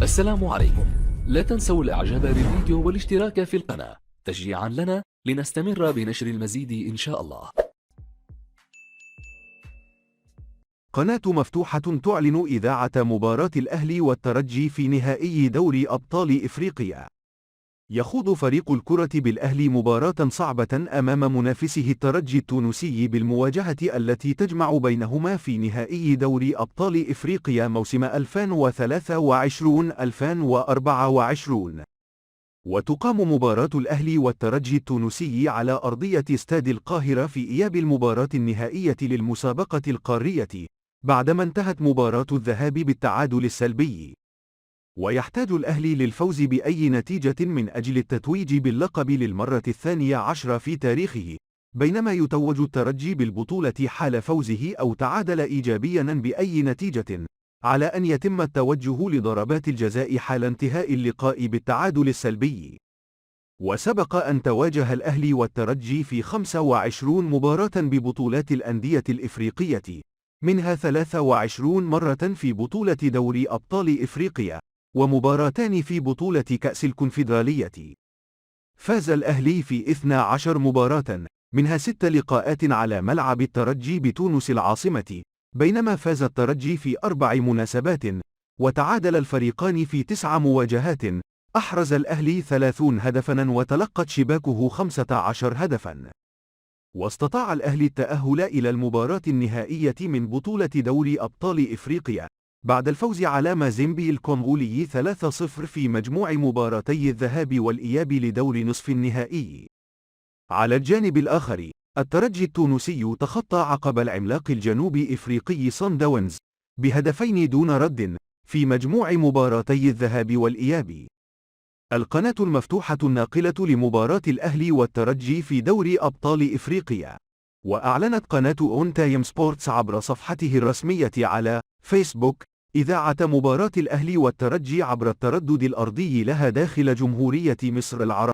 السلام عليكم. لا تنسوا الاعجاب بالفيديو والاشتراك في القناة تشجيعا لنا لنستمر بنشر المزيد ان شاء الله. قناة مفتوحة تعلن إذاعة مباراة الأهلي والترجي في نهائي دوري أبطال إفريقيا. يخوض فريق الكرة بالأهلي مباراة صعبة أمام منافسه الترجي التونسي بالمواجهة التي تجمع بينهما في نهائي دوري أبطال إفريقيا موسم 2023-2024. وتقام مباراة الأهلي والترجي التونسي على أرضية استاد القاهرة في إياب المباراة النهائية للمسابقة القارية، بعدما انتهت مباراة الذهاب بالتعادل السلبي. ويحتاج الأهلي للفوز بأي نتيجة من أجل التتويج باللقب للمرة 12 في تاريخه، بينما يتوج الترجي بالبطولة حال فوزه أو تعادل إيجابيا بأي نتيجة، على أن يتم التوجه لضربات الجزاء حال انتهاء اللقاء بالتعادل السلبي. وسبق أن تواجه الأهلي والترجي في 25 مباراة ببطولات الأندية الإفريقية، منها 23 مرة في بطولة دوري أبطال إفريقيا، ومباراتان في بطولة كأس الكونفدرالية. فاز الأهلي في 12 مباراة، منها 6 لقاءات على ملعب الترجي بتونس العاصمة، بينما فاز الترجي في 4 مناسبات، وتعادل الفريقان في 9 مواجهات. أحرز الأهلي 30 هدفاً وتلقت شباكه 15 هدفاً. واستطاع الأهلي التأهل إلى المباراة النهائية من بطولة دوري أبطال إفريقيا، بعد الفوز على مازيمبي الكونغولي 3-0 في مجموع مباراتي الذهاب والإياب لدور نصف النهائي. على الجانب الآخر، الترجي التونسي تخطى عقب العملاق الجنوب إفريقي صن داونز بهدفين دون رد في مجموع مباراتي الذهاب والإياب. القناة المفتوحة الناقلة لمباراة الأهلي والترجي في دوري أبطال إفريقيا. وأعلنت قناة أون تايم سبورتس عبر صفحته الرسمية على فيسبوك إذاعة مباراة الأهلي والترجي عبر التردد الأرضي لها داخل جمهورية مصر العربية.